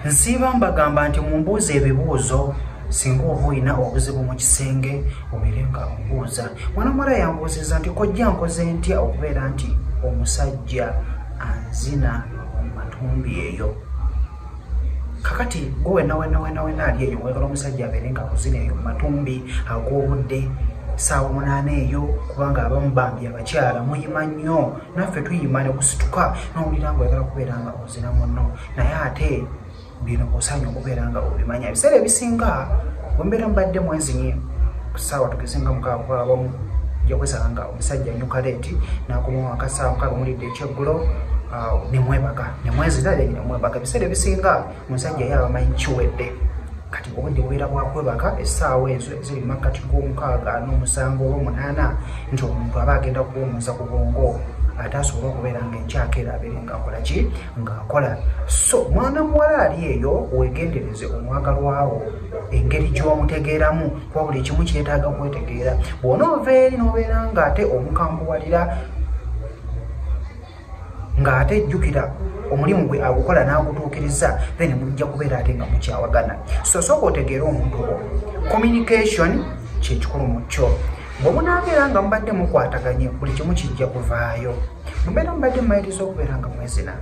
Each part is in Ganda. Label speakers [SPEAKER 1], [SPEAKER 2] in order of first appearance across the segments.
[SPEAKER 1] Nsiiba mbagamba nti mumbuuze ebibuuzo singa oba olina obuzibu mu kisenge obeere nga ombuuza. Mwana muwala yambuuzizza nti kojja nkoze ntya okubeera nti omusajja anzina mu matumbi eyo. Kakati gwe wenna wenna wenna wenna ali eyo oyagala omusajja abeere nga akuzina eyo mu matumbi ag'obudde ssaawa 8 eyo, kubanga abamu bambi abakyala muyima nnyo, naffe tuyima ne kusituka n'owulira ng'oyagala kubeera nga ozina munno, naye ate bino osaanye okubeera nga obimanya. Ebiseera ebisinga bwe mbeera mbadde mwezinye ku ssaawa tugeze nga 6 kuba abamu ojja kwesanga nga omusajja anyuka leeti n'akomawo waka ssaawa 6 mulidde ekyeggulo ne mwebaka ne mwezina ne mwebaka. Ebiseera ebisinga omusajja ye aba amanyi kiwedde. Kati obudde bubeera bwakwebaka essaawa ezo eziri mu makkati g'omukaaga n'omusanvu oba 8 nti omuntu aba agenda kuwummuza ku bwongo ate asobole okubeera ng'enkyaka era abeere ng'akola ki, ng'akola. So mwana muwala ali eyo weegendereze omwagalwawo engeri gy'omutegeeramu, kuba buli kimu kyetaaga kwetegeera. Bw'onoova eri n'obeera ng'ate omukambuwalira ng'ate jjukira omulimu gwe agukola n'agutuukiriza, then mujja kubeera ate nga mukyawagana. So sooka otegeere omuntu wo. Communication kyekikulu mu kyo. Bwe munaabeera nga mubadde mukwataganye buli kimu kijja kuvaayo. Mubeera mubadde mumaliriza okubeera nga mwezina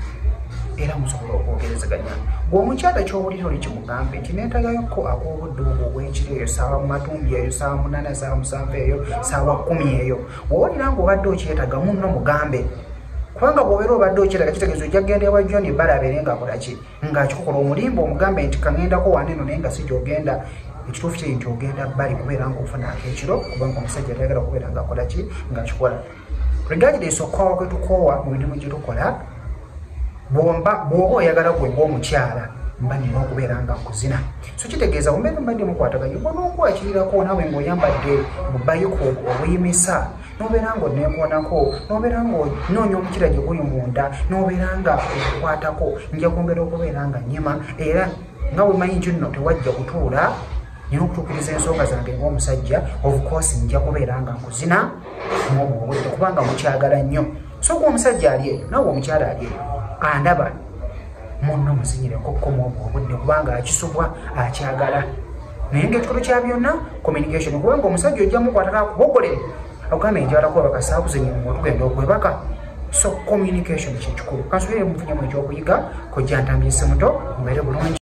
[SPEAKER 1] era musobola okwogerezeganya. Gwe omukyala ky'owulira oli kimugambe nti neetagayokko ak'obudde obwo obw'ekiro eyo ssaawa mu matumbi eyo ssaawa 8 ssaawa 7 eyo ssaawa 10 eyo. Bw'owulira ng'obadde okyetaaga munno mugambe, kubanga bw'obeera obadde okyetaaga kitegeeza ojja kugenda ewa John Bbala abeere ng'akola ki, ng'akikukola. Omulimba omugambe nti kaŋŋendako wano eno naye nga si gy'ogenda. Ekituufu kiri nti ogenda bbali kubeera ng'ofuna ak'ekiro, kubanga omusajja tayagala kubeera ng'akola ki, ng'akikola. Regardless okukoowa kwe tukoowa mu mirimu gye tukola, bw'oba oyagala gwe ng'omukyala mba nina okubeera nga nkuzina. So kitegeeza bw'obeera mbadde mukwataganye bw'onoonkwakirirako naawe ng'oyambadde bubayiko obuyimisa, n'obeera ng'onneekoonako, n'obeera ng'onoonya omukira gye guli munda, n'obeera nga okukwatako, nja kwongera okubeera nga nnyima. Era nga bwe mmanyi nti nno tewajja kutuula, nina okutuukiriza ensonga zange ng'omusajja, of course nja kubeera nga nkuzina mw'obwo obudde kubanga mukyagala nnyo. So gwe omusajja ali eyo naawe omukyala ali eyo andaba, munno muzinyireko ko mw'obwo obudde kubanga akisubwa akyagala. Naye ng'ekikulu kya byonna communication, kubanga omusajja ojja mukwatako akubogolere akugambe njagala kwebaka saakuzinye mu tugenda okwebaka. So communication kyekikulu. Kansubire mufunyemu ekyokuyiga. Kojja Ntambye Ssemuto, mubeere bulungi.